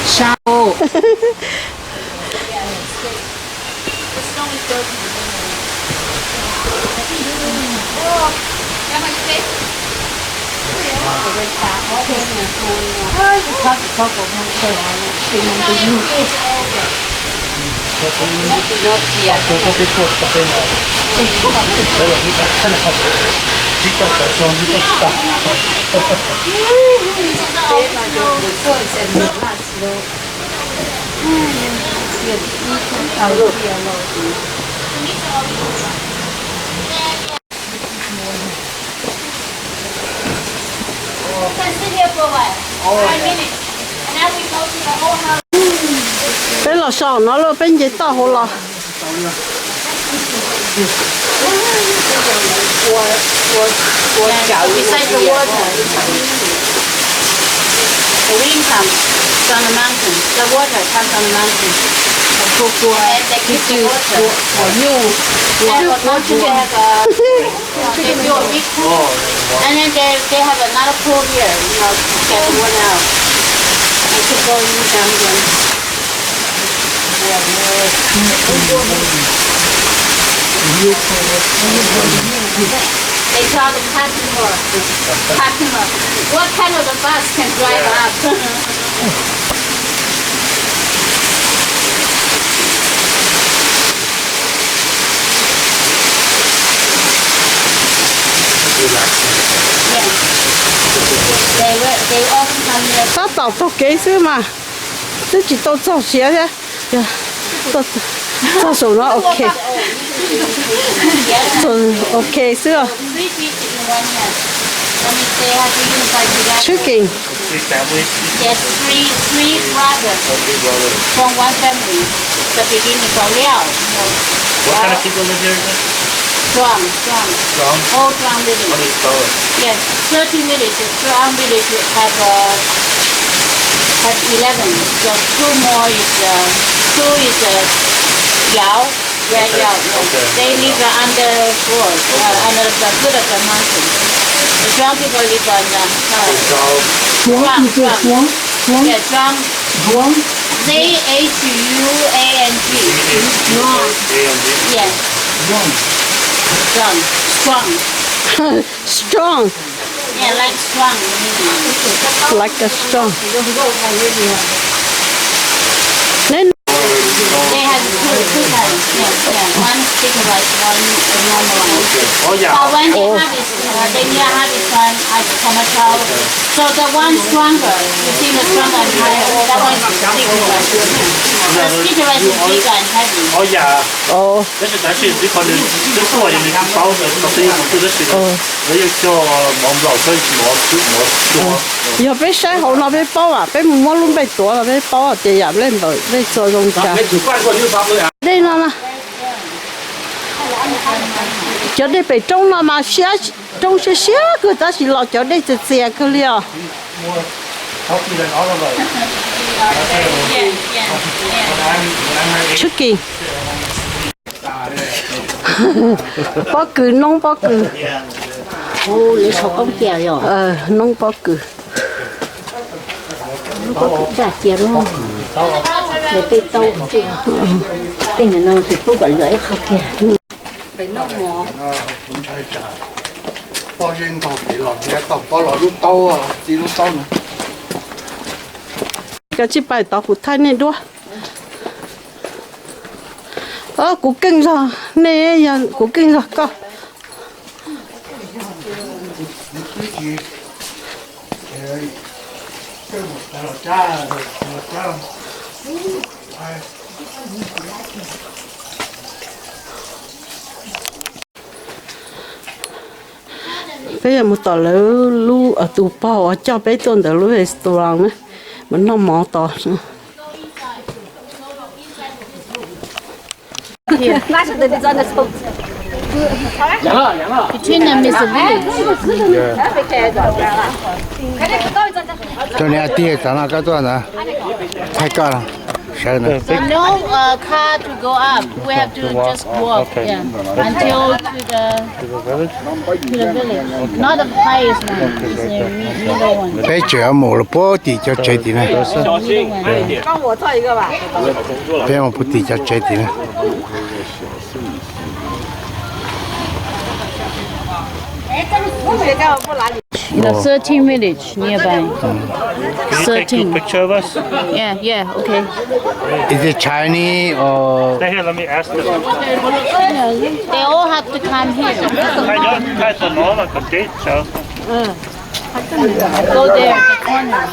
Sao. Peb los so no lawm, peb nce toj hauv los. Yeah, beside the water. The wind comes from the mountain. The water comes from the mountain. Kua, kua, kua, kua nyuj, kua, kua, kua. They built a big pool. And then they, they have another pool here, you know, to get the water out. And keep going down again. They call the parking lot. Parking lot. What kind of a bus can drive up? Tab tom taug kev xwb mas, twb tsis tau txog siav thiab. Txog saum no ok. Ok xwb. Tshwj keem. Yes, three, three brothers from one family. The beginning from Liao. What kind of people live here again? Zhuang, Zhuang. Zhuang? All Zhuang village. How do you spell it? Yes, thirteen villages. Zhuang village have, uh, have eleven. So two more is, uh, two is, uh, Yao. Yeah, yeah. Okay. They live, uh, under forest, uh, under the foot of the mountain. The Zhuang people live on the, uh, Zhuang, Zhuang. Yeah, Zhuang. Zhuang? Z H U A N G. Zhuang. A N G? Yes. Zhuang. Zhuang. Strong. Strong. Yeah, like strong. Like a strong. Then they have two, two kinds. Yeah, yeah. One sticky rice, one normal rice. Oh, yeah. But when they harvest, uh, they near harvest one at Kamachao. So the one stronger, you see the stronger and higher, that one is sticky rice. The sticky rice is bigger and heavy. Oh, yeah. Oh. 但是咱是这款的，这做也没看包的，这是一种这个水的，哦，那又叫毛不老，这是毛毛毛。Yog peb saib hauv no peb paub as, peb mus muab lub npe tuav los peb paub tias yam nplej npawm nplej txua zoo cas. Dej no na, cov dej pem roob no mas siab, roob siab siab kawg tab sis los cov dej txias txias kawg li os. Tshwj keem. Pob kws, noob pob kws. Noob pob kws. Tej no tus tub kom luam ib qho kiag. Koj tsis pais tod kuv thaij nej duab. Kuv keej zog nej, kuv keej zog koj. Peb yuav mus tom lawv lub, tus pog uas coj peb tuaj ntawd lub restaurant na, mus noj mov tos. Between them is a village. Cov niam tij, tam no koj tuaj ntawd, thaij koj no. Sawv ntawd. So no uh, car to go up. We have to just walk, yeah, until to the to the village. Not the highest one. It's a mi- middle one. Peb tseem mus los puag tim cov tsev tim na. Middle one. Peb mus puag tim cov tsev tim na. You know, thirteen village nearby. Can you take two picture of us? Yeah, yeah, okay. Is it Chinese or? Stay here, let me ask them. Yeah, they all have to come here. 太多了，可以，小。 Go there, the corner.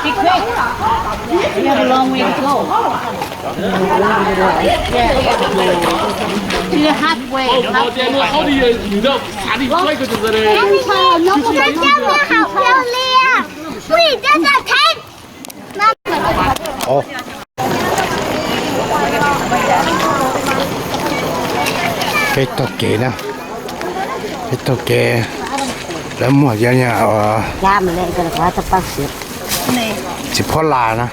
Be quick. You have a long way to go. Yeah. To the halfway, halfway. 这下面好漂亮，喂，这个太 Peb taug kev na, peb taug kev, lawv muag cov txiv phob las na.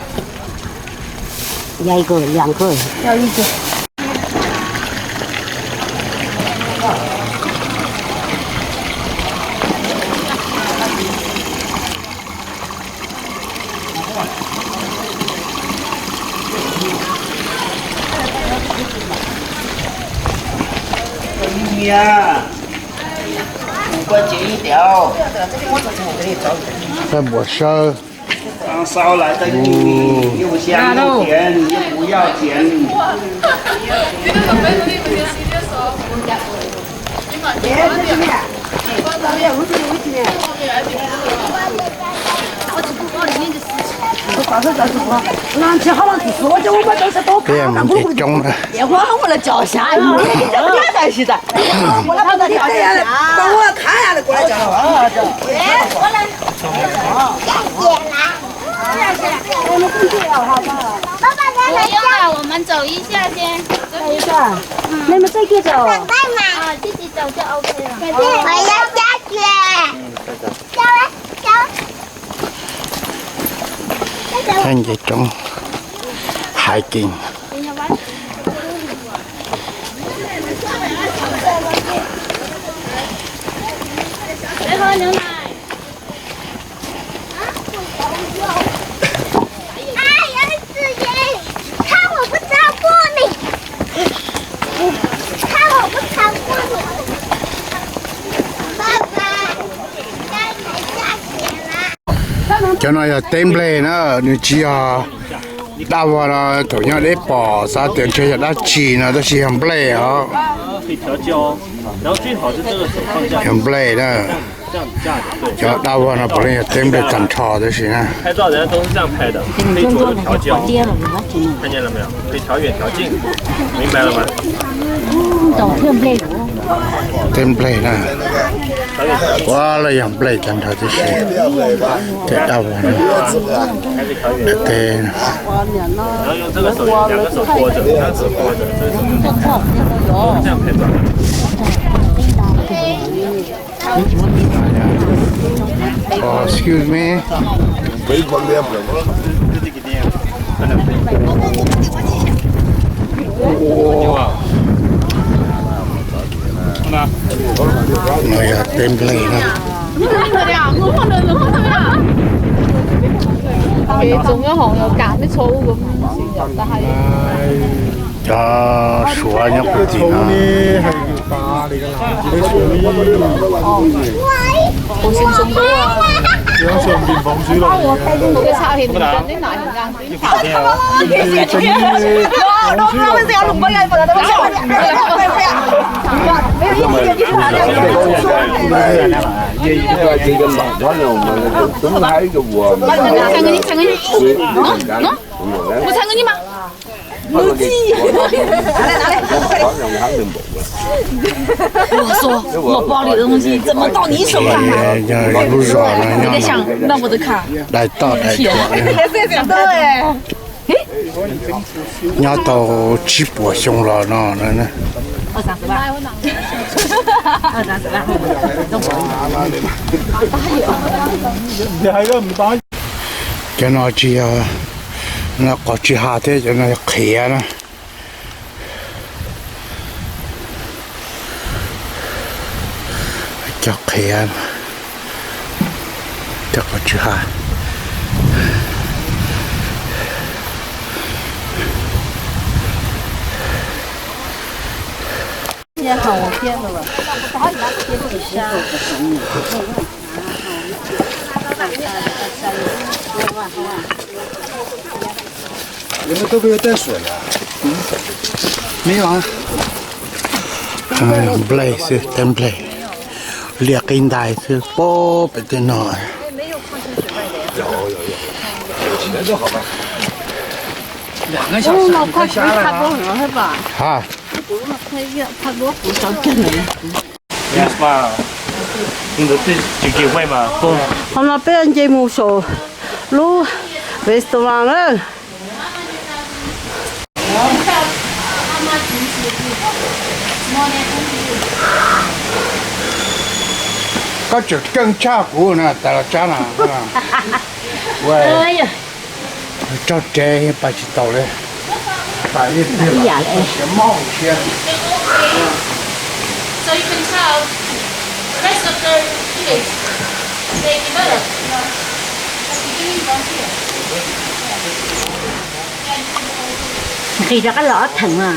Npua sawb. Peb mus nce coob na. Bye bye, 我们走一下先。等一下，你们自己走。啊，自己走就OK了。我要下去。 Nce coob, hiking. 看我不超过你。 Cov no yog teb nplej na, nws tsis yog dab vog no. Thaum nyob deb pom xav tias ntshe yog dab tsi no, tab sis yog nplej os. Yog nplej na. Cov dab vog no puav leej yog teb nplej tag nrho tab sis na. Teb nplej na, ua los yog nplej tag nrho tib si. Tej dab vog no, tej Oh, excuse me. No yog teb nplej na. Cov Suav nyob puag tim no. Lub zos no nyob dai toj dai tuam, nyob tau tsib puas xyoo los no. Cov no tsis yog No qos tsis has thiab, cov no qhiav na. Cog qhiav, cog qos tsis has. Nplej xwb, teb nplej, liaj qib ntais xwb, pob pem tej no. Ha, qhov no peb nce mus saum lub restaurant na. Koj tseem keej tshaj kuv na, tas los tsab na. Tso tsev pais tsis taus li. Ib yam li siav mob siab. Nqis rov qab los ob theem mas.